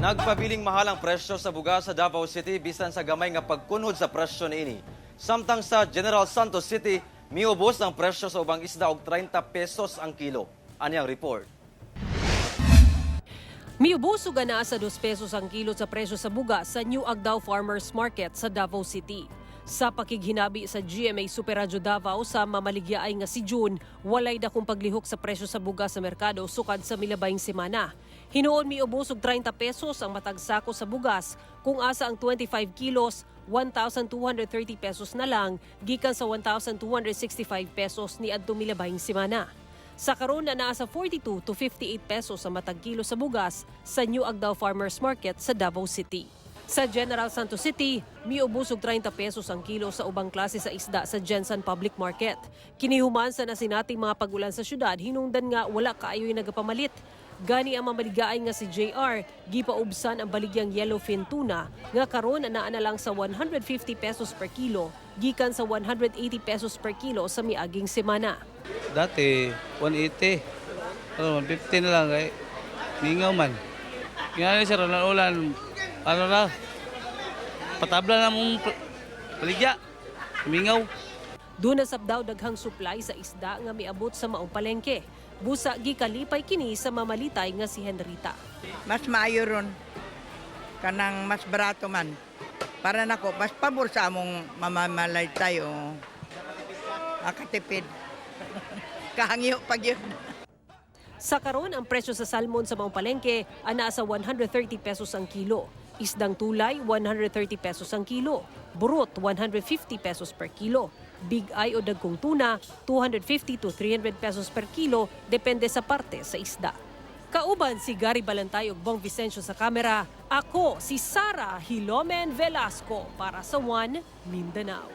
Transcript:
Nagpabiling mahal ang presyo sa bugas sa Davao City bisan sa gamay nga pagkunhod sa presyo niini. Samtang sa General Santos City, miubos ang presyo sa ubang isda og 30 pesos ang kilo. Ani ang report. Miubos og naa sa 2 pesos ang kilo sa presyo sa bugas sa New Agdao Farmers Market sa Davao City. Sa pakighinabi sa GMA Super Radyo Davao sa mamaligyaay nga si June, walay dakong paglihok sa presyo sa bugas sa merkado sukad sa milabayng semana. Hinuon miubos og 30 pesos ang matag sako sa bugas, kung asa ang 25 kilos, 1,230 pesos na lang gikan sa 1,265 pesos niadto milabayng semana. Sa karon na naa sa 42 to 58 pesos ang matag kilo sa bugas sa New Agdao Farmers Market sa Davao City. Sa General Santos City, miubos og 30 pesos ang kilo sa ubang klase sa isda sa Gensan Public Market. Kinihuman sa nasinating mga pagulan sa syudad, hinungdan nga wala kaayo'y nagapamalit. Gani ang mamaligyaay nga si JR, gipaubsan ang baligyang yellowfin tuna nga karon naa na lang sa 150 pesos per kilo gikan sa 180 pesos per kilo sa miaging semana. Dati, 180. Pero 150 na lang kay mingaw man. Nga sir, ulan ulan, ano na, patabla na mong paligya. Mingaw. Duna sab daw daghang supply sa isda nga miabot sa maong palengke. Busa gikalipay kini sa mamalitay nga si Henrita. Mas maayo ron kanang mas barato man. Para nako, mas pabor sa among mamamalay tayo. Makatipid. Kahangyo pag yun. Sa karon, ang presyo sa salmon sa maong palengke ana sa 130 pesos ang kilo. Isdang tulay, 130 pesos ang kilo. Burot, 150 pesos per kilo. Big eye o dagkong tuna, 250 to 300 pesos per kilo, depende sa parte sa isda. Kauban si Gary Balantay ug Bong Vicencio sa kamera. Ako si Sara Hilomen Velasco para sa One Mindanao.